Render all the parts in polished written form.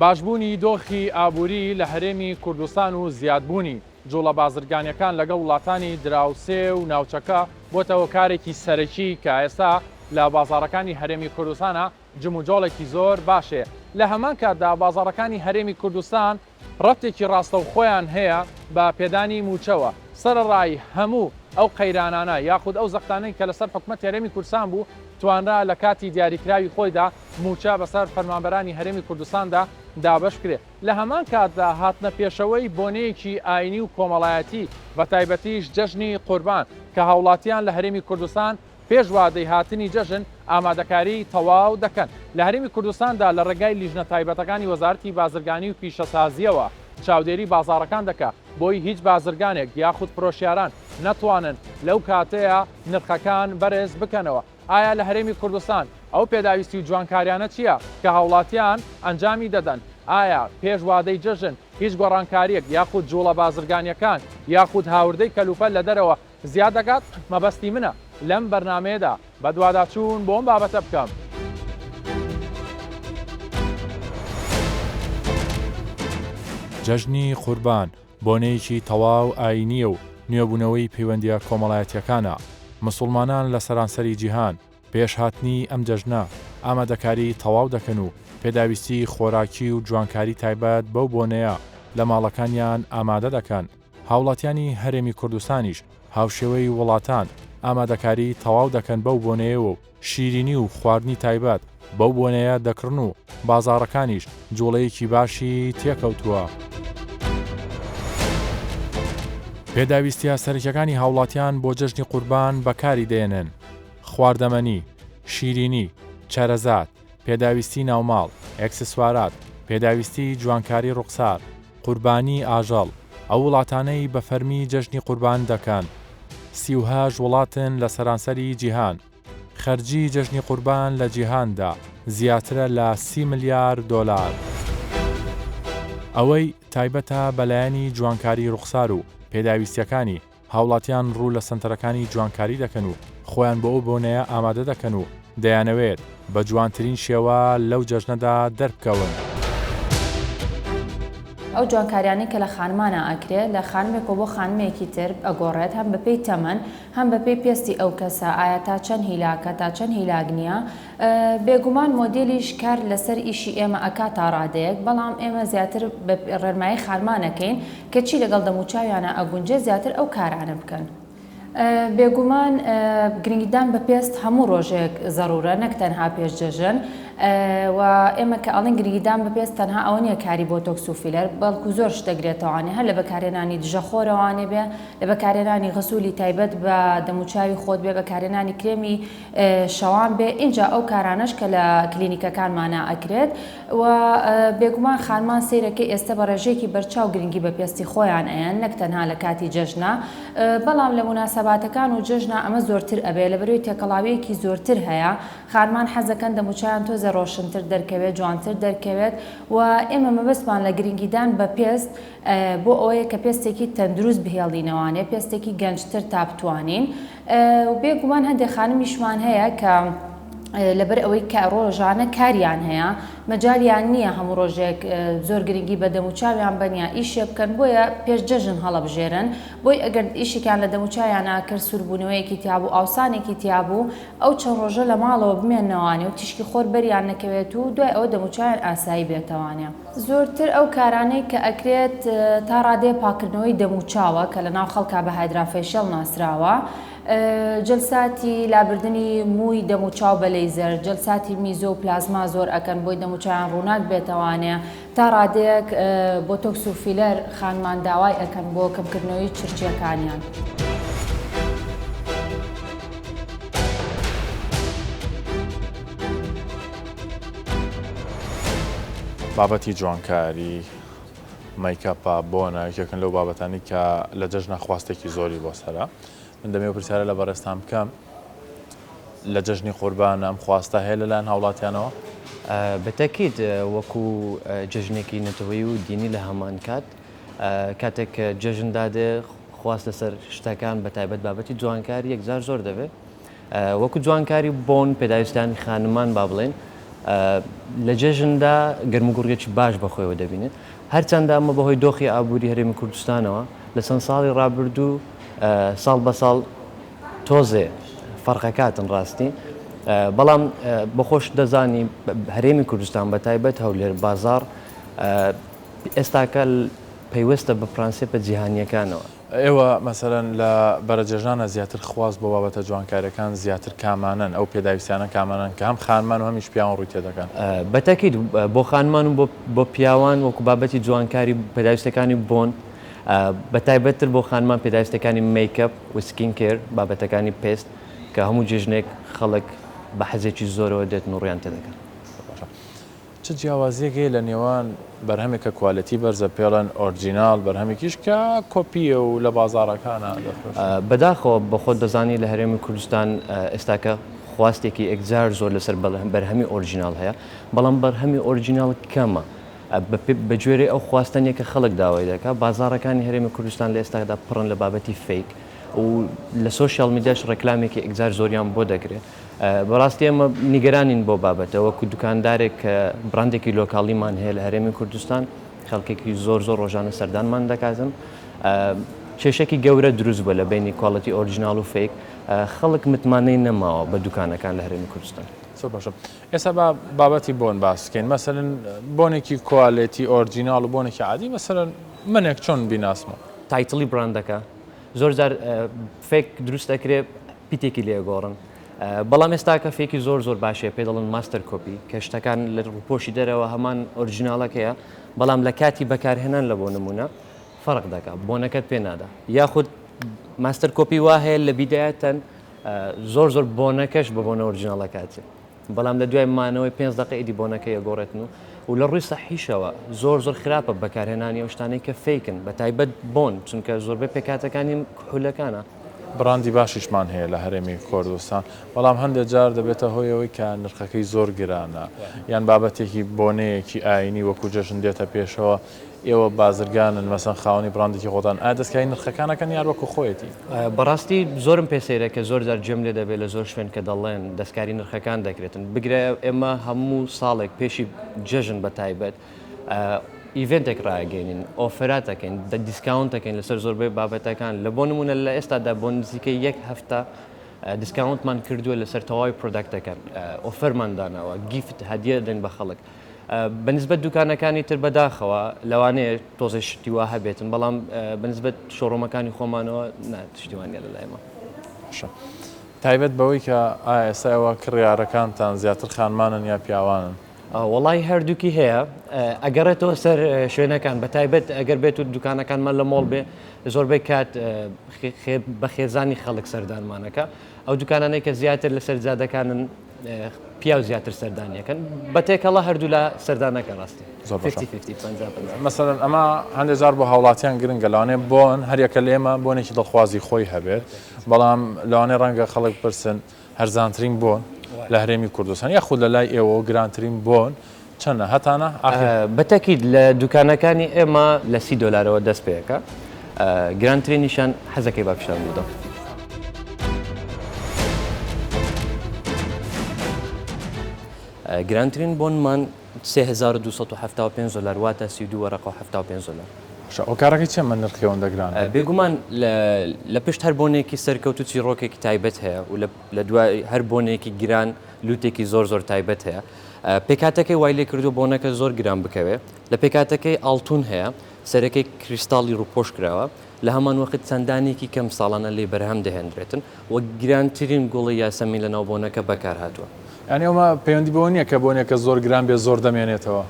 باشبوونی دۆخی ئابووری لە هەرێمی کوردستان و زیادبوونی جوڵە بازرگانیەکان لەگەڵ وڵاتانی دراوسێ و ناوچەکە بۆتە هۆکارێکی سەرەکی کە ئێستا لە بازاڕەکانی هەرێمی کوردستانا جموجۆڵێکی زۆر باش هەیە. لە هەمان کاتدا بازاڕەکانی هەرێمی کوردستان ڕەبتێکی ڕاستەوخۆیان هەیە بە پێدانی مووچەوە، سەرەڕای هەموو ئەو قەیرانانە یاخود ئەو زەختانەی کە لەسەر حکومەتی هەرێمی کوردستان بوو، توانرا لە کاتی دیاریکراوی خۆیدا مووچە بەسەر فەرمانبەرانی هەرێمی کوردستاندا دابەش بکرێت. لە هەمان کاتدا هاتنە پێشەوەی بۆنەیەکی ئاینی و کۆمەڵایەتی بەتایبەتیش جەژنی قوربان کە هاوڵاتیان لە هەرێمی کوردستان پێش وادەی هاتنی جەژن ئامادەکاریی تەواو دەکەن. لە هەرێمی کوردستاندا لە ڕێگای لیژنە تایبەتەکانی وەزارەتی بازرگانی و پیشەسازییەوە چاودێری بازاڕەکان دەکا بۆی هیچ بازرگانێک یاخود فرۆشیاران نەتوانن لەو کاتەیا نرخەکان بەرز بکەنەوە. ئایا لە هەرێمی کوردستان ئەو پێداویستی و جوانکاریانە چییە کە هاوڵاتیان ئەنجامی دەدەن؟ ئایا پێش وادەی جەژن هیچ گۆڕانکارییەک یاخود جوڵە بازرگانییەکان یاخود هاوردەی کەلوپەل لە دەرەوە زیاد دەکات؟ مەبەستی منە لەم بەرنامەیەدا بەدواداچوون بۆ ئەم بابەتە بکەم. جەژنی قوربان بۆنەیەکی تەواو ئایینییە و نوێبوونەوەی پەیوەندییە کۆمەڵایەتییەکانە. مسوڵمانان لە سەرانسەری جیهان پێش هاتنی ئەم جەژنە ئامادەکاری تەواو دەکەن و پێداویستی خۆراکی و جوانکاری تایبەت بەو بۆنەیە لە ماڵەکانیان ئامادە دەکەن. هاوڵاتیانی هەرێمی کوردستانیش هاوشێوەی وڵاتان ئامادەکاری تەواو دەکەن بەو بۆنەیەوە و شیرینی و خواردنی تایبەت بەو بۆنەیە دەکڕن و بازاڕەکانیش جوڵەیەکی باشی تێکەوتووە. پێداویستییە سەرەکیەکانی هاوڵاتیان بۆ جەژنی قوربان بەکاری دێنن، خواردەمەنی، شیرینی، چەرەزات، پێداویستی ناوماڵ، ئێکسسوارات، پێداویستی جوانکاری ڕوخسار، قوربانی ئاژەڵ، ئەو وڵاتانەی بە فەرمی جەژنی قوربان دەکەن 38 وڵاتن لە سەرانسەری جیهان. خەرجی جەژنی قوربان لە جیهاندا زیاترە لە 30 ملیار دۆلار. ئەوەی تایبەتە بە لایەنی جوانکاری ڕوخسار و پێداویستیەکانی، هاوڵاتیان ڕوو لە سەنتەرەکانی جوانکاری دەکەن و خۆیان بۆ ئەو بۆنەیە ئامادە دەکەن و دەیانەوێت بە جوانترین شێوە لەو جەژنەدا دەربکەون. ئەو جوانکاریانەی کە لە خانمانا ئەکرێ لە خانمێکەوە بۆ خانمێکی تر ئەگۆڕێت هەم بەپێی تەمەن هەم بەپێی پێستی ئەو کەسە ئایا تا چەند هیلاکە تا چەند هیلاک نییە بێگومان مۆدێلیش کار لەسەر ئیشی ئێمە ئەکات تا ڕادەیەک بەڵام ئێمە زیاتر بە ڕێنمایی خانمان ئەکەین کە چی لەگەڵ دەموچاویانا ئەگونجێ زیاتر ئەو کارانە بکەن. بێگومان گرنگیدان بە پێست هەموو ڕۆژێک زەڕورە نەک تەنها پێش جەژن و ئێمە کە ئەڵێن گرنگیدان بە پێست تەنها ئەوە نییە کاری بۆتۆکس و فیلەر بەڵکو زۆر شت دەگرێتەوانێ هەر لە بەکارهێنانی دژەخۆرەوانێ بێ لە بەکارهێنانی غسولی تایبەت بە دەموچاوی خۆت بێ بەکارهێنانی کرێمی شەوان بێ ئینجا ئەو کارانەش کە لە کلینیکەکانمانا ئەکرێت و بێگومان خانمان سەیرەکەی ئێستە بە ڕێژەیەکی بەرچاو گرنگی بە پێستی خۆیان ئەیەن نەک تەنها لە کاتی جەژنا بەڵام لە موناسەباتەکان و جەژنا ئەمە زۆرتر ئەبێ لەبەرەوەی تێکەڵاویەکی زۆرتر هەیە خانمان حەزەکەن دەموچاویان تۆزێ ڕۆشنتر دەرکەوێت جوانتر دەرکەوێت و ئێمە مەبەستمان لە گرنگیدان بە پێست بۆ ئەوەیە کە پێستێکی تەندروست بهێڵینەوانێ پێستێکی گەنجتر تا بتوانین و بێ گومان هەندێک خانمیشمان هەیە کە لەبەر ئەوەی کە ڕۆژانە کاریان هەیە مەجالیان نییە هەموو ڕۆژێک زۆر گرنگی بە دەموچاویان بەن یا ئیشێ بکەن بۆیە پێش جەژن هەڵەبژێرن بۆی ئەگەر ئیشێکیان لە دەموچاویانە کرد سووربوونەوەیەکی تیابوو ئاوسانێکی تیابوو ئەو چەند ڕۆژە لە ماڵەوە بمێنەوانێ و تیشکی خۆر بەریان نەکەوێت و دوای ئەوە دەموچاویان ئاسایی بێتەوانێ. زۆرتر ئەو کارانەی کە ئەکرێت تا ڕادەیە پاکردنەوەی دەموچاوە کە لەناو خەڵکا بە hydrafacial ناسراوە، جەلساتی لابردنی مووی دەموچاو بە لەیزەر، جەلساتی میزۆ و پلازما زۆر ئەکەن بۆی دەموچاویان ڕووناک بێتەوانێ، تا ڕادەیەک بۆتۆکس و فیلەر خانمان داوای ئەکەن بۆ کەمکردنەوەی چرچیەکانیان. بابەتی جوانکاری، مەیکەپە، بۆنە، یەکێکن لەو بابەتانەی کە لە جەژنا خواستێکی زۆری بۆ سەرە. من دەمەوێت پرسیارە لە بەڕێزتان بکەم لە جەژنی قوربان ئەم خواستە هەیە لەلایەن هاوڵاتیانەوە؟ بەتەکید وەکو جەژنێکی نەتەوەیی و دینی لە هەمان کات کاتێک جەژن دادێ خواست لەسەر شتەکان بە تایبەت بابەتی جوانکاری یەکجار زۆر دەبێت وەکو جوانکاری بۆن پێداویستیانی خانمان با بڵێین. لە جەژندا گەرموگوڕیەکی باش بەخۆیەوە دەبینێت. هەرچەندە ئەمە بەهۆی دۆخی ئابووری هەرێمی کوردستانەوە لە چەند ساڵی ڕابردوو ساڵ بە ساڵ تۆزێ فەرقەکاتن ڕاستی بەڵام بەخۆش دەزانی هەرێمی کوردستان بە تایبەت هەولێر بازاڕ ئێستاکە پەیوەستە بە پرەنسیپە جیهانییەکانەوە. ئێوە مەسەلەن لە بەرەجەژنانە زیاتر خواست بۆ بابەتە جوانکاریەکان زیاتر کامانەن؟ ئەو پێداویستیانە کامانەن کە هەم خانمان و هەمیش پیاوان ڕووی تێدەکەن؟ بە تەکید بۆ خانمان و بۆ پیاوان وەکو بابەتی جوانکاری پێداویستەکانی بۆن بە تایبەتتر بۆ خانمان پێداویستەکانی مەیکەپ و skin care بابەتەکانی پێست کە هەموو جێژنێک خەڵک بە حەزێکی زۆرەوە دێتن و ڕوویان تێدەکەن. باشە چ جیاوازیەک هەیە لە نێوان بەرهەمێک کە quality بەرزە پێڵێن original بەرهەمێکیش کە کۆپیە و لە بازاڕەکانا دەفرۆشرێت؟ بەداخەوە بەخۆت دەزانی لە هەرێمی کوردستان ئێستاکە خواستێکی ئێکجار زۆر لەسەر بەرهەمی original هەیە بەڵام بەرهەمی original کەمە بەگوێرەی ئەو خواستە نیە کە خەڵک داوای دەکات بازاڕەکانی هەرێمی کوردستان لە ئێستادا پڕن لە بابەتی fake و لە social media ش ڕێکلامێکی ئێکجار زۆریان بۆ دەکرێت بەڕاستی ئێمە نیگەرانین بۆ بابەتە وەکو دوکاندارێک کە بڕاندێکی local یمان هەیە لە هەرێمی کوردستان خەڵکێکی زۆر زۆر ڕۆژانە سەردانمان دەکاتن کێشێکی گەورە دروست بووە لە بینی quality original و fake خەڵک متمانەی نەماوە بە دوکانەکان لە هەرێمی کوردستان. زۆر باشە ئێستا با بابەتی بۆن باس بکەین مەسەلەن بۆنێکی quality original و بۆنێکی عادی مەسەلەن منێک چۆن بیناسمەوە؟ title ی بڕاندەکە زۆر جار fake دروست ئەکرێ پیتێکی لێ گۆڕن بەڵام ئێستاکە fake ی زۆر زۆر باشەیە پێ دەڵن master copy کە شتەکان لە ڕوپۆشی دەرەوە هەمان original ەکەیە بەڵام لە کاتی بەکارهێنان لە بۆ نمونە فەرق دەکا بۆنەکەت پێ نادا یاخود master copy وا هەیە لە بیدایەتەن زۆر زۆر بۆنەکەش بە بۆنە original ەکە ئەچێ بەڵام لە دوای مانەوەی پێنج دەقە ئیدی بۆنەکەی ئەگۆڕێتن و و لە ڕووی سەحیشەوە زۆر زۆر خراپە بەکارهێنانی ئەو شتانەی کە fake ن بە تایبەت بۆن چونکە زۆربەی پێکهاتەکانی کحولەکانە. بڕاندی باشیشمان هەیە لە هەرێمی کوردستان بەڵام هەندێک جار دەبێتە هۆی ئەوەی کە نرخەکەی زۆر گرانە یان بابەتێکی بۆنەیەکی ئاینی وەکو جەژن دێتە پێشەوە ئێوە بازرگانن مەسەن خاوەنی بڕاندێکی خۆتان ئایا دەستکاری نرخەکان ئەکەن یان وەکو خۆیەتی؟ بەڕاستی زۆرم پێ سەیرە کە زۆر جار گوێم لێ دەبێت لە زۆر شوێن کە دەڵێن دەستکاری نرخەکان دەکرێتن بگرە ئێمە هەموو ساڵێک پێشی جەژن بە تایبەت event ێک ڕاگەینین offer ات دەکەین discount دەکەین لەسەر زۆربەی بابەتەکان لە بۆ نمونە لە ئێستادا بۆ نزیکەی یەک هەفتە discount مان کردووە لەسەر تەواوی product ەکان offer مان داناوە gift هەدیە دەن بە خەڵک بە نسبەت دوکانەکانی تر بەداخەوە لەوانەیە تۆزێ شتی وا هەبێتن بەڵام بە نسبەت showroom ەکانی خۆمانەوە نا شتی وا نییە لە لای ئێمە. باشە تایبەت بەوەی کە ئایا ئێستا ئێوە کڕیارەکانتان زیاتر خانمانن یا پیاوانن؟ وەڵای هەردووکی هەیە ئەگەڕێتەوە سەر شوێنەکان بە تایبەت ئەگەر بێت و دوکانەکانمان لە مۆڵ بێ زۆربەی کات بە خێزانی خەڵک سەردانمانەکە ئەو دوکانانەی کە زیاتر لەسەر جادەکانن پیاو زیاتر سەردانیەکەن بە تێکەڵە هەردوولا سەردانەکە ڕاستی زۆر باشە مەسەلەن ئەمە هەندێک جار بۆ هاوڵاتیان گرنگە لەوانەیە بۆن هەریەکە لە ئێمە بۆنێکی دڵخوازی خۆی هەبێت بەڵام لەوانەیە ڕەنگە خەڵک بپرسن هەرزانترین بۆن لە هەرێمی کوردستان یاخود لە لای ئێوە گرانترین بۆن چەنە هەتانە ئاخر؟ بە تەکید لە دوکانەکانی ئێمە لە 30 دۆلارەوە دەست پێ ئەکا گرانترینیشیان حەزەکەی با پیشان بدەم. گرانترین بۆنمان 3275 دۆلار واتە 32 وەرەقە و 75 دۆلار. باشە هۆکارەکەی چیە ئەمە نرخی ئەوەندە گران بێت؟ بێگومان لە پشت هەر بۆنێکی سەرکەوتوو چیڕۆکێکی تایبەت هەیە و لە دوای هەر بۆنێکی گران لوتێکی زۆر زۆر تایبەت هەیە پێکهاتەکەی وای لێکردووە بۆنەکە زۆر گران بکەوێ لە پێکهاتەکەی ئاڵتون هەیە سەرەکەی کریستاڵی ڕووپۆش کراوە لە هەمان وەخت چەندانێکی کەم ساڵانە لێی بەرهەم دەهێنرێتن و گرانترین گوڵی یاسەمین لەناو بۆنەکە بەکارهاتووە. یانی ئەومە پەیوەندی بەوە نییە کە بۆنێکە زۆر گران بێت زۆر دەمێنێتەوە؟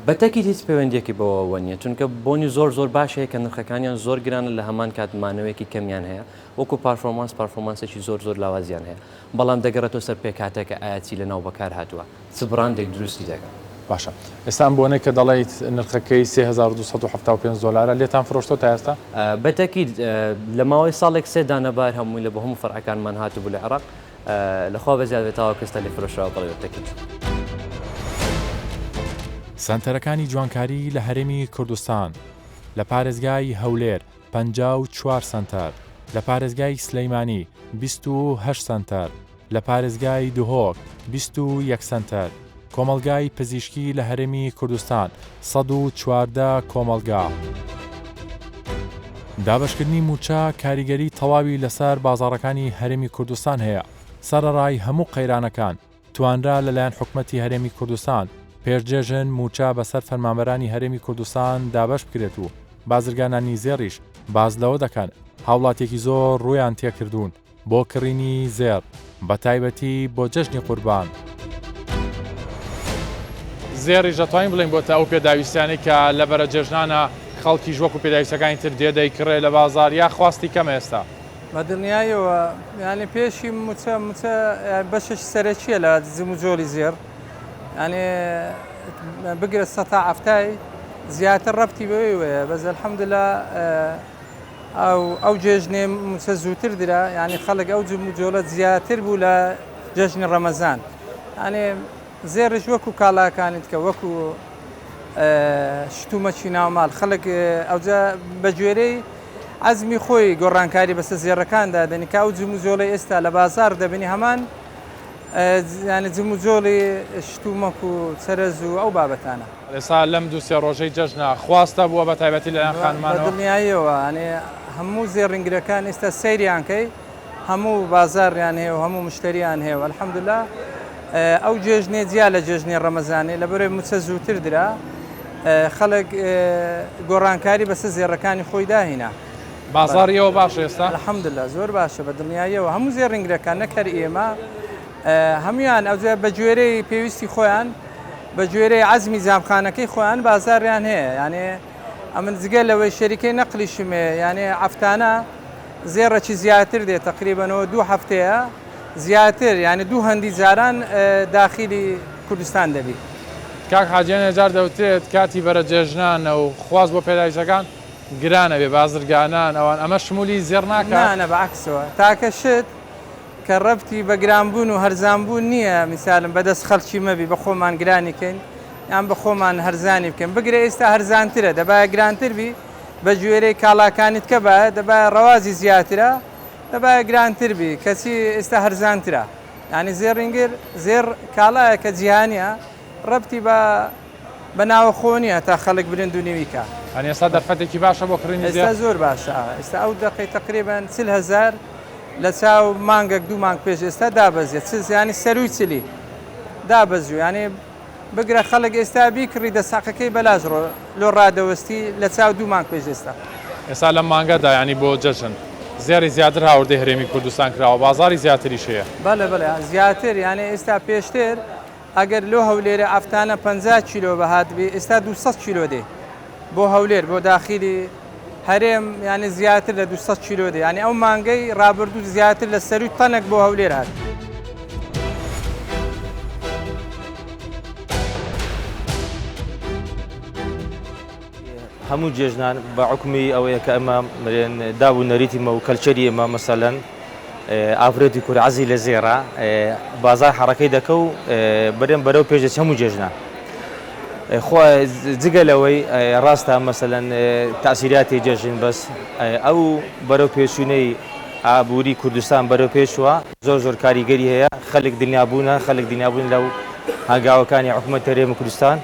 بە تەکید هیچ پەیوەندییەکی بەوەوە نییە چونکە بۆنی زۆر زۆر باش هەیە کە نرخەکانیان زۆر گرانە لە هەمان کات مانەوەیەکی کەمیان هەیە وەکو performance performance ێکی زۆر زۆر لاوازیان هەیە بەڵام دەگەڕێتەوە سەر پێکهاتەکە ئایا چی لەناو بەکار هاتووە چ بڕاندێک دروستی دەکات. باشە ئێستا ئەم بۆنەی کە دەڵێیت نرخەکەی 3275 دۆلارە لێتان فرۆشتوە تا ئێستا؟ بەتەکید لە ماوەی ساڵێک سێ دانە بار هەمووی لە بۆ هەموو فەرعەکانمان هاتبوو لە عێراق لە خوا بەزیاد بێت تاوەکو ئێستا لێ فرۆشراوە بەڵێ بەتەکید. سەنتەرەکانی جوانکاری لە هەرێمی کوردستان لە پارێزگای هەولێر 54 سەنتەر، لە پارێزگای سلەیمانی 28 سەنتەر، لە پارێزگای دهۆک 21 سەنتەر. کۆمەڵگای پزیشکی لە هەرێمی کوردستان 114 کۆمەڵگا. دابەشکردنی مووچە کاریگەری تەواوی لەسەر بازاڕەکانی هەرێمی کوردستان هەیە، سەرەڕای هەموو قەیرانەکان، توانرا لەلایەن حکومەتی هەرێمی کوردستان پێش جێژن مووچە بەسەر فەرمانبەرانی هەرێمی کوردستان دابەش بکرێت و بازرگانانی زێڕیش باس لەوە دەکەن هاوڵاتیەکی زۆر ڕوویان تێکردوون بۆ کڕینی زێڕ بەتایبەتی بۆ جەژنی قوربان. زێڕیش دەتوانین بڵێین بۆتە ئەو پێداویستیانەی کە لە بەرە جێژنانە خەڵکیش وەکو پێداویستەکانی تر دێ دەیکڕێ لە بازاڕ یا خواستی کەمە ئێستا؟ بە دڵنیاییەوە یانی پێشی موچە موچە بەشێکی سەرەکیە لە جموجۆڵی زێڕ یانی بگرە سەتا حەفتای زیاتر ڕەبتی بەوەیە بەس الحمدلله ئەو ئەو جێژنێ موچە زووتر درا یانی خەڵک ئەو جموجۆڵە زیاتر بوو لە جەژنی ڕەمەزان یانێ زێڕیش وەکو کاڵاکانی دیکە وەکو شتومەکی ناوماڵ خەڵک ئەوجا بە گوێرەی عەزمی خۆی گۆڕانکاری بەسەر زێڕەکاندا دێنی کە ئەو جموجۆڵەی ئێستا لە بازاڕ دەبینی هەمان یانی جموجۆڵی شتومەک و چەرەز و ئەو بابەتانە. ئێستا لەم دوو سێ ڕۆژەی جەژنە خواست هەبووە بە تایبەتی لەلایەن خانمانەوە؟ بە دڵنیاییەوە یانی هەموو زێڕینگرەکان ئێستا سەیریان کەی هەموو بازاڕیان هەیە و هەموو مشتەریان هەیە و الحمدللە ئەو جێژنێ جیا لە جێژنی ڕەمەزانێ لەبەرەوەی موچە زووتر درا خەڵک گۆڕانکاری بەسەر زێڕەکانی خۆی داهینا. بازاڕی ئێوە باشە ئێستا؟ الحمدللە زۆر باشە بە دڵنیاییەوە هەموو زێڕینگرەکان نەک هەر ئێمە هەموویان ئەوجا بە گوێرەی پێویستی خۆیان بە گوێرەی عەزمی جامخانەکەی خۆیان بازاڕیان هەیە یانێ ئەمن جگە لەوەی شەریکەی نەقلیشم هەیە یانێ هەفتانە زێڕەکی زیاتر دێ تەقریبەنەوە دوو هەفتەیە زیاتر یانی دوو هەندی جاران داخیلی کوردستان دەبی. کاک حاجی هەنێ جار دەوترێت کاتی بەرە جێژنانە و خواست بۆ پێداویستەکان گران ئەبێ بازرگانان ئەوان ئەمە شمولی زێڕ ناکات؟ نا نا بە عەکسەوە تاکە شت کە ڕەبتی بە گران بوون و هەرزان بوون نییە میسالم بە دەست خەڵکی مەبی بە خۆمان گرانی کەین یان بە خۆمان هەرزانی بکەین بگرە ئێستا هەرزانترە دەبایە گرانتر بی بە گوێرەی کاڵاکانی تکە بایە دەبایە ڕەوازی زیاترە دەبایە گرانتر بی کەچی ئێستا هەرزانترە یانی زێڕینگر زێڕ کاڵایەکە جیهانیە ڕەبتی بە بە ناوەخۆ نیە تا خەڵک برند و نیوی کا. یانی ئێستا دەرفەتێکی باشە بۆ کڕینی زێڕ؟ ئێستا زۆر باشە ئێستا ئەو دەقەی تەقریبەن 40 هەزار لە چاو مانگەک دوو مانگ پێش ئێستا دابەزیە چ یانی سەرووی چلی دابەزیوە یانی بگرە خەڵک ئێستا بیکڕی دەست حەقەکەی بەلاش ڕۆ لۆ ڕادەوەستی لە چاو دوو مانگ پێش ئێستا. ئێستا لەم مانگەدا یانی بۆ جەژن زێڕی زیاتر هاوردەی هەرێمی کوردستان کراوە بازاڕی زیاتریش هەیە. بەڵێ بەڵێ زیاتر یانی ئێستا پێشتر ئەگەر لۆ هەولێرێ هەفتانە 50 کیلۆ بهاتبی ئێستا 200 کیلۆ دێ بۆ هەولێر بۆ داخیلی هەرێم یانی زیاتر لە 200 کیلۆ دێ یانی ئەو مانگەی ڕابردوو زیاتر لە سەروی تەنێک بۆ هەولێر هات. هەموو جێژنان بە حوکمی ئەوەیە کە ئەمە مرێن داب و نەریتی مە و کەلچەری ئێمە مەسەلەن ئافرەتی کورد عەزی لە زێڕە بازار حەڕەکەی دەکە و برێن بەرەو پێش دەچ هەموو جێژنان خۆ جگە لەوەی ڕاستە مەسەلەن تاسیراتی جەژن بەس ئەو بەرەو پێچوونەی ئابووری کوردستان بەرەو پێشوە زۆر زۆر کاریگەری هەیە خەلک دنیابوونە خەلک دنیابوون لەو هەنگاوەکانی حکوومەت هەرێمی کوردستان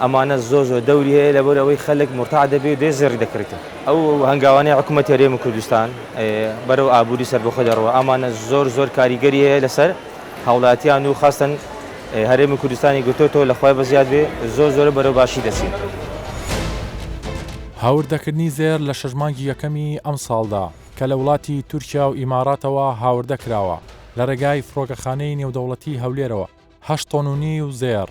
ئەمانە زۆر زۆر دەوری هەیە لەبەر ئەوەی خەلک مورتاع دەبێ و دێ زێڕی دەکڕیتەوە. ئەو هەنگاوانەی حکوومەتی هەرێمی کوردستان بەرەو ئابووری سەربەخۆ دەڕوا ئەمانە زۆر زۆر کاریگەری هەیە لەسەر هاوڵاتیان و خاستەن هەرێمی کوردستانی گرتۆتەوە لە خوای بەزیاد بێ زۆر زۆر بەرەو باشی دەچین. هاوردەکردنی زێر لە شەش مانگی یەکەمی ئەمساڵدا کە لە وڵاتی تورکیا و ئیماڕاتەوە هاوردە کراوە لە ڕێگای فڕۆکەخانەی نێودەوڵەتی هەولێرەوە هەشت تۆن و نیو زێڕ،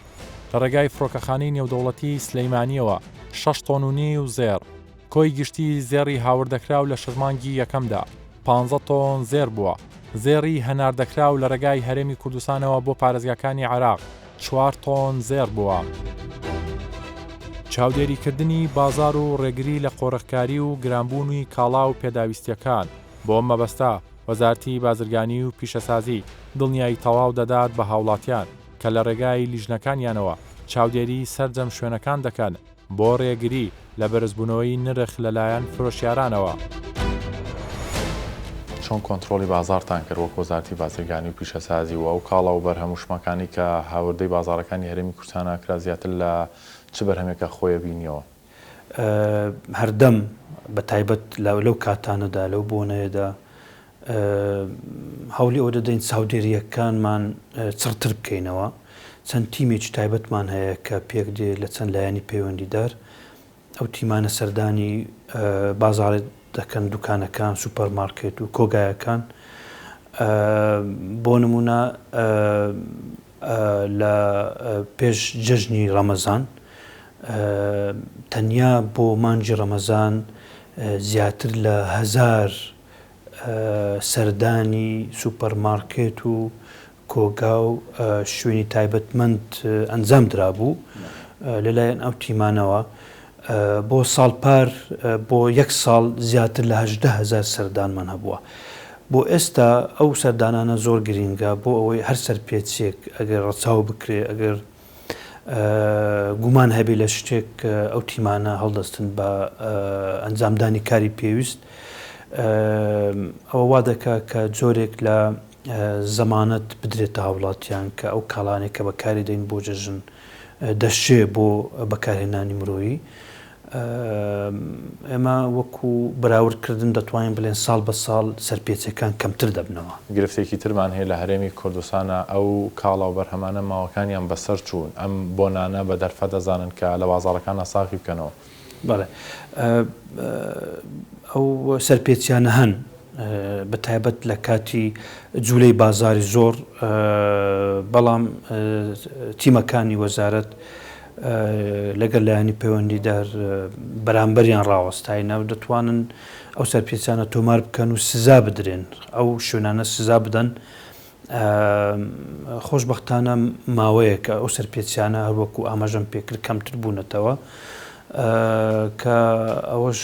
لە ڕێگای فڕۆکەخانەی نێودەوڵەتیی سلەیمانییەوە شەش تۆن و نیو زێڕ، کۆی گشتیی زێڕی هاوردەکراو لە شەش مانگی یەکەمدا پانزە تۆن زێڕ بووە. زێڕی هەناردەکراو لە ڕێگای هەرێمی کوردستانەوە بۆ پارێزگاکانی عێراق چوار تۆن زێڕ بووە. چاودێریکردنی بازاڕ و ڕێگری لە قۆرخکاری و گرانبوونی کاڵا و پێداویستییەکان، بۆ ئەم مەبەستە وەزارەتی بازرگانی و پیشەسازی دڵنیایی تەواو دەدات بە هاوڵاتیان کە لە ڕێگای لیژنەکانیانەوە چاودێری سەرجەم شوێنەکان دەکەن بۆ ڕێگری لە بەرزبوونەوەی نرخ لەلایەن فرۆشیارانەوە. چۆن کۆنترۆڵی بازاڕتان کرد وەک وەزارەتی بازرگانی و پیشەسازی و ئەو کاڵا و بەرهەم و شمەکانەی کە هاوردەی بازاڕەکانی هەرێمی کوردستان ئەکرا زیاتر لە چ بەرهەمێکا خۆی ئەبینیەوە؟ هەردەم بە تایبەت لەو کاتانەدا لەو بۆنەیەدا هەوڵی ئەوە دەدەین چاودێرییەکانمان چڕتر بکەینەوە. چەند تیمێکی تایبەتمان هەیە کە پێکدێ لە چەند لایەنی پەیوەندیدار. ئەو تیمانە سەردانی بازاڕ دەکەن، دوکانەکان، سوپەرمارکێت و کۆگایەکان. بۆ نموونە لە پێش جەژنی ڕەمەزان تەنیا بۆ مانگی ڕەمەزان زیاتر لە هەزار سەردانی سوپەرمارکێت و کۆگا و شوێنی تایبەتمەند ئەنجام درابوو لەلایەن ئەو تیمانەوە. بۆ ساڵ پار بۆ یەک ساڵ زیاتر لە 18 هەزار سەردانمان هەبووە. بۆ ئێستا ئەو سەردانانە زۆر گرینگە بۆ ئەوەی هەر سەرپێچیەک ئەگەر ڕەچاو بکرێ ئەگەر گومان هەبێ لە شتێک ئەو تیمانە هەڵدەستن بە ئەنجامدانی کاری پێویست ئەوە وا دەکا کە جۆرێک لە زەمانەت بدرێتە هاوڵاتیان کە ئەو کاڵانێک کە بەکاری دەین بۆ جەژن دەشێ بۆ بەکارهێنانی مرۆیی. ئێمە وەکو بەراوردکردن دەتوانین بڵێن ساڵ بە ساڵ سەرپێچیەکان کەمتر دەبنەوە. گرفتێکی ترمان هەیە لە هەرێمی کوردستانا ئەو کاڵا و بەرهەمانە ماوەکانیان بەسەر چوون ئەم بۆنانە بە دەرفەت دەزانن کە لە بازاڕەکانا ساغی بکەنەوە. بەڵێ ئەو سەرپێچیانە هەن بە تایبەت لە کاتی جولەی بازاری زۆر بەڵام تیمەکانی وەزارەت لەگەڵ لایەنی پەیوەندیدار بەرامبەریان ڕاوەستاینە و دەتوانن ئەو سەرپێچیانە تۆمار بکەن و سزا بدرێن ئەو شوێنانە سزا بدەن خۆشبەختانە ماوەیەکە ئەو سەرپێچیانە هەروەکو ئاماژەم پێکرد کەمتر بوونەتەوە کە ئەوەش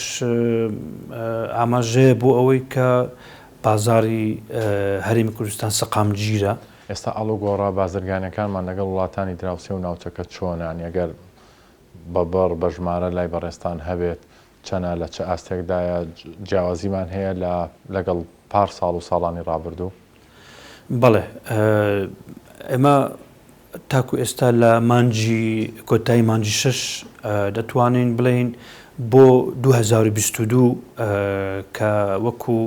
ئاماژەیە بۆ ئەوەی کە بازاری هەرێمی کوردستان سەقامگیرە. ئێستا ئاڵوگۆڕە بازرگانیەکانمان لەگەڵ وڵاتانی دراوسێ و ناوچەکە چۆنە؟ یانی ئەگەر بە بڕ، بە ژمارە لای بەڕێزتان هەبێت چەنە، لە چ ئاستێکدایە، جیاوازیمان هەیە لە لەگەڵ پار ساڵ و ساڵانی ڕابردوو؟ بەڵێ ئێمە تاکو ئێستا لە مانگی کۆتایی مانگی شەش دەتوانین بڵێین بۆ 2022 کە وەکو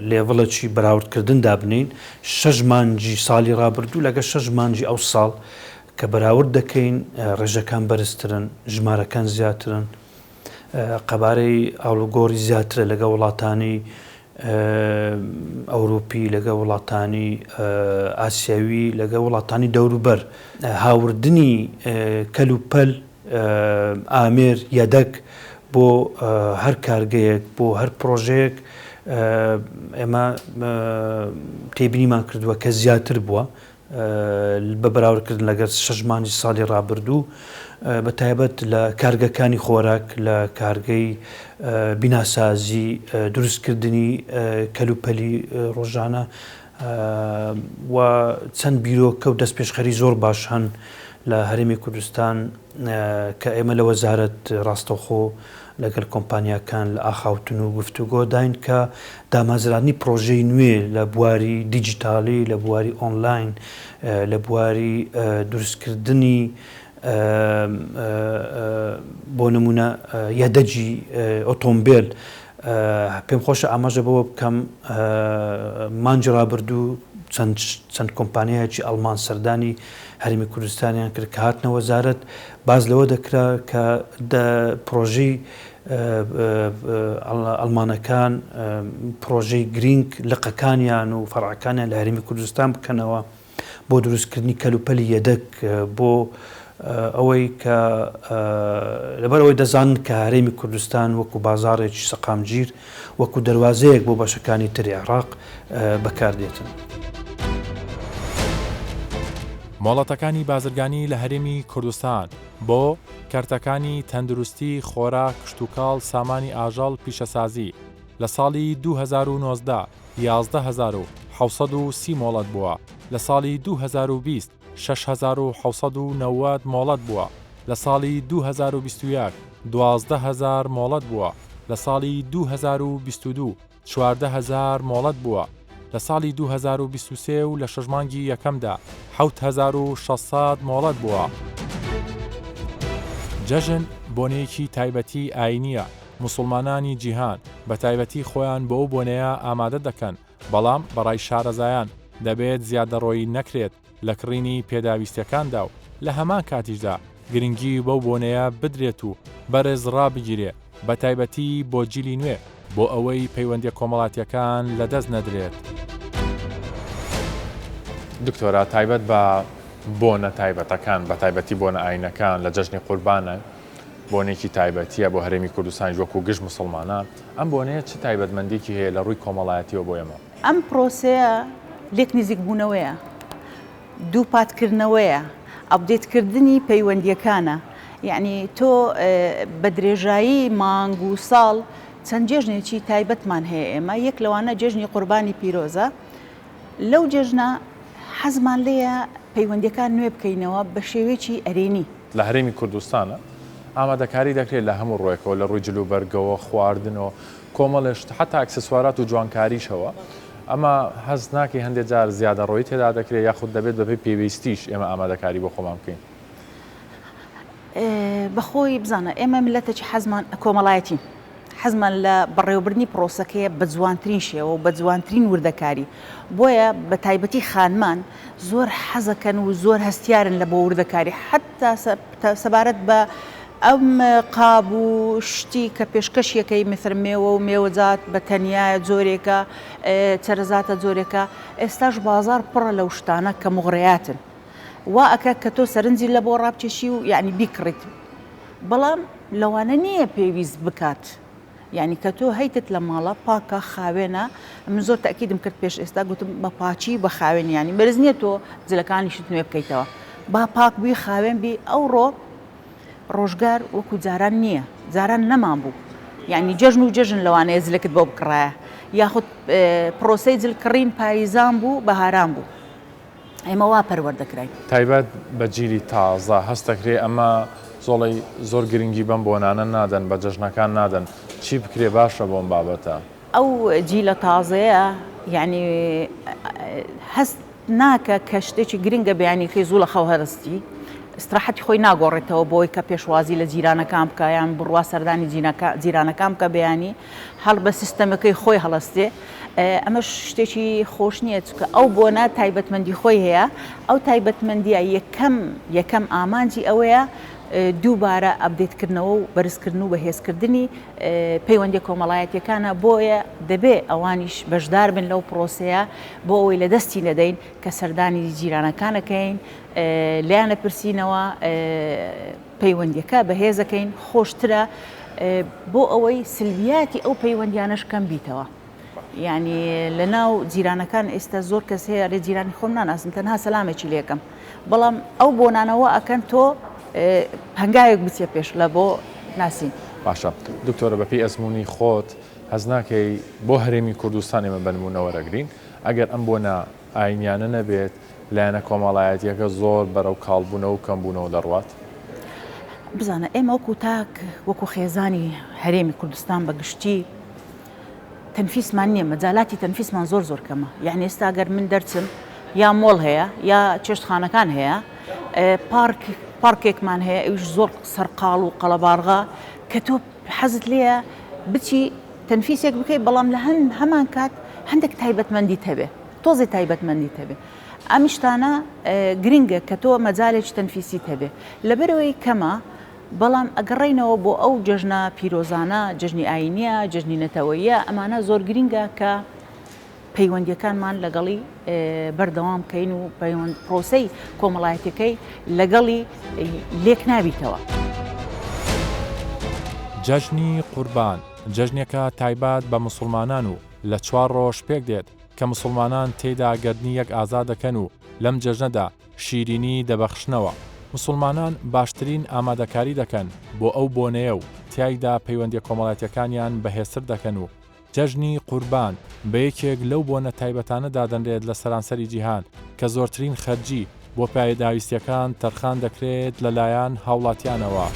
لێڤڵێکی بەراوردکردن دابنێین شەش مانگی ساڵی ڕابردوو لەگەڵ شەش مانگی ئەو ساڵ کە بەراورد دەکەین ڕێژەکان بەرزترن، ژمارەکان زیاترن، قەبارەی ئاڵوگۆڕی زیاترە لەگەڵ وڵاتانی ئەوروپی، لەگەڵ وڵاتانی ئاسیاوی، لەگەڵ وڵاتانی دەوروبەر. هاوردنی کەلوپەل، ئامێر، یەدەگ بۆ هەر کارگەیەک، بۆ هەر پڕۆژەیەک ئێمە تێبینیمان کردووە کە زیاتر بووە. بە بەراوردکردن لەگەڵ شەش مانگی ساڵی ڕابردوو، بە تایبەت لە کارگەکانی خۆراک، لە کارگەی بیناسازی، دروستکردنی کەلوپەلی ڕۆژانە و چەند بیرۆکە و دەستپێشخەری زۆر باش هەن لە هەرێمی کوردستان کە ئێمە لە وەزارەت ڕاستەوخۆ لەگەل کۆمپانیاکان لە ئاخاوتن و گفتوگۆداین کە دامەزراندنی پڕۆژەی نوێ لە بواری دیجیتاڵی، لە بواری ئۆنلاین، لە بواری دروستکردنی بۆ نموونە یەدەگی ئۆتۆمبێل. پێم خۆشە ئاماژە بەوە بکەم مانگی ڕابردوو چەند چەند کۆمپانیایەکی ئەڵمان سەردانی هەرێمی کوردستانیان کرد کە هاتنە وەزارەت باس لەوە دەکرا کە پرۆژەی ئەڵمانەکان پرۆژەی گرینگ لقەکانیان و فەرعەکانیان لە هەرێمی کوردستان بکەنەوە بۆ دروستکردنی کەلوپەلی یەدەگ بۆ ئەوەی کە لەبەر ئەوەی دەزانن کە هەرێمی کوردستان وەکو بازاڕێکی سەقامگیر وەکو دەروازەیەک بۆ بەشەکانی تری عێراق بەکاردێتن. مۆڵەتەکانی بازرگانی لە هەرێمی کوردستان بۆ کەرتەکانی، تەندروستی، خۆراک، کشتوکاڵ، سامانی ئاژەڵ، پیشەسازی، لە ساڵی 2019 11730 مۆڵەت بووە، لە ساڵی 2020 6790 مۆڵەت بووە، لە ساڵی 2021 12000 مۆڵەت بووە، لە ساڵی 2022. 14000 مۆڵەت بووە، لە ساڵی 2023 و لە شەش مانگی یەکەمدا 7600 مۆڵەت بووە. جەژن بۆنەیەکی تایبەتی ئاینییە، موسوڵمانانی جیهان بە تایبەتی خۆیان بۆ ئەو بۆنەیە ئامادە دەکەن، بەڵام بەڕای شارەزایان دەبێت زیادەڕۆیی نەکرێت لە کڕینی پێداویستیەکاندا و لە هەمان کاتیشدا گرنگی بەو بۆنەیە بدرێت و بەرز ڕابگیرێ بەتایبەتی بۆ جیلی نوێ بۆ ئەوەی پەیوەندیە کۆمەڵاتیەکان لەدەست نەدرێت. دکتۆرا تایبەت بە بۆنە تایبەتەکان بەتایبەتی بۆنە ئاینەکان لە جەژنی قوربانە بۆنێکی تایبەتیە بۆ هەرێمی کوردستانیش وەکو گشت موسڵمانان، ئەم بۆنەیە چ تایبەتمەندیەکی هەیە لە ڕووی کۆمەڵایەتیەوە بۆ ئێمە؟ ئەم پرۆسەیە لێک نزیکبوونەوەیە، دووپاتکردنەوەیە، ئەپدەیتکردنی پەیوەندییەکانە، یەعنی تۆ بە درێژایی مانگ و ساڵ چەند جێژنێکی تایبەتمان هەیە ئێمە، یەک لەوانە جێژنی قوربانی پیرۆزە، لەو جێژنە حەزمان لێیە پەیوەندییەکان نوێ بکەینەوە بە شێوەیەکی ئەرێنی. لە هەرێمی کوردستانە ئامادەکاری دەکرێت لە هەموو ڕووێکەوە، لە ڕووی جلوبەرگەوە، خواردنەوە، کۆمەڵێ شت حەتا ئەکسسوارات و جوانکاریشەوە، ئەمە هەست ناکەی هەندێ جار زیادەڕۆیی تێدا دەکرێت یاخود دەبێت بەپێی پێویستیش ئێمە ئامادەکاری بۆ خۆمان بکەین؟ بەخۆی بزانە ئێمە میللەتێکی حەزمان کۆمەڵایەتین، حەزمان لە بەڕێوەبردنی پرۆسەکەیە بە جوانترین شێوە و بە جوانترین وردەکاری، بۆیە بە تایبەتی خانمان زۆر حەزەکەن و زۆر هەستیارن لە بۆ وردەکاری حەتا سەبارەت بە ئەم قاب و شتی کە پێشکەشیەکەی میسر مێوە و مێوەجات بە تەنیایە جۆرێکە چەرەزاتە جۆرێکە ئێستاش بازاڕ پڕە لەو شتانە کە موغرەیاتن وا ئەکا کە تۆ سەرنجی لە بۆ ڕابکێشی و یعنی بیکڕیت بەڵام لەوانە نییە پێویست بکات یانی کە تۆ هەیتت لە ماڵە پاکە خاوێنە من زۆر تەئکیدم کرد پێش ئێستا گوتم بە پاکی بە خاوێنی یانی مەرج نییە تۆ جلەکانیشت نوێ بکەیتەوە با پاک بی خاوێن بی ئەوڕۆ ڕۆژگار وەکو جاران نییە جاران نەمان بوو یعنی جەژن و جەژن لەوانەیە جلەکت بۆ بکڕایە یاخود پرۆسەی جل کڕین پاییزان بوو بەهاران بوو ئێمە وا پەروەردە کراین. تایبەت بە جیلی تازە هەست دەکرێ ئەمە زۆڵەی زۆر گرنگی بەم بۆنانە نادەن بە جەژنەکان نادەن چی بکرێ باشە بۆ ئەم بابەتە؟ ئەو جیلە تازەیە یانی هەست ناکە کە شتێکی گرنگە بەیانیەکەی زوو لە خەو هەرستی ئیستراحەتی خۆی ناگۆڕێتەوە بۆی کە پێشوازی لە جیرانەکان بکە یان بڕوا سەردانی جیرانەکان بکە بەیانی هەڵ بە سیستەمەکەی خۆی هەڵەستێ ئەمەش شتێکی خۆش نییە چونکە ئەو بۆنە تایبەتمەندی خۆی هەیە ئەو تایبەتمەندیە یەکەم یەکەم ئامانجی ئەوەیە دووبارە ئەپدەیتکردنەوە و بەرزکردن و بەهێزکردنی پەیوەندیە کۆمەڵایەتیەکانە بۆیە دەبێ ئەوانیش بەشدار بن لەو پرۆسەیە بۆ ئەوەی لە دەستی نەدەین کە سەردانی جیرانەکانەکەین لێیان ئەپرسینەوە پەیوەندیەکە بەهێزەکەین خۆشترە بۆ ئەوەی سلبیاتی ئەو پەیوەندیانەش کەم بیتەوە یعنی لە ناو جیرانەکان ئێستا زۆر کەس هەیە لێ جیرانی خۆم ناناسم تەنها سەلامێکی لێکەم بەڵام ئەو بۆنانەوە ئەکەن تۆ هەنگاوێک بچێ پێش لە بۆ ناسین. باشە دکتۆرە بەپێی ئەزموونی خۆت هەست ناکەی بۆ هەرێمی کوردستان ئێمە بە نموونە وەرەگرین ئەگەر ئەم بۆنە ئاینیانە نەبێت لایەنە کۆمەڵایەتیەکە زۆر بەرەو کاڵبوونەوە و کەمبوونەوە دەڕوات؟ بزانە ئێمە وەکو تاک وەکو خێزانی هەرێمی کوردستان بە گشتی تەنفیسمان نییە مەجالاتی تەنفیسمان زۆر زۆر کەمە یعنی ئێستا گەر من دەرچم یا مۆڵ هەیە یا چێشتخانەکان هەیە پارک پارکێکمان هەیە ئەویش زۆر سەرقاڵ و قەڵەباڵغە کە تۆ حەزت لێیە بچی تەنفیسێک بکەیت بەڵام لە هەن هەمان کات هەندێک تایبەتمەندیت هەبێ تۆزێ تایبەتمەندیت هەبێ ئەم شتانە گرنگە کە تۆ مەجالێکی تەنفیسیت هەبێ لەبەرەوەی کەمە بەڵام ئەگەڕێینەوە بۆ ئەو جەژنە پیرۆزانە، جەژنی ئایینییە، جەژنی نەتەوەییە، ئەمانە زۆر گرینگە کە پەیوەندییەکانمان لەگەڵی بەردەوام بکەین و پەیوەند پرۆسەی کۆمەڵایەتیەکەی لەگەڵی لێک نابیتەوە. جەژنی قوربان جەژنێکە تایبەت بە موسڵمانان و لە چوار ڕۆژ پێکدێت کە موسڵمانان تێیدا گەردنی یەک ئازاد دەکەن و لەم جەژنەدا شیرینی دەبەخشنەوە. موسڵمانان باشترین ئامادەکاری دەکەن بۆ ئەو بۆنەیە و تیایدا پەیوەندیە کۆمەڵاتیەکانیان بەهێزتر دەکەن و جەژنی قوربان بە یەکێک لەو بۆنە تایبەتانە دادەنرێت لە سەرانسەری جیهان کە زۆرترین خەرجی بۆ پێداویستیەکان تەرخان دەکرێت لەلایەن هاوڵاتیانەوە.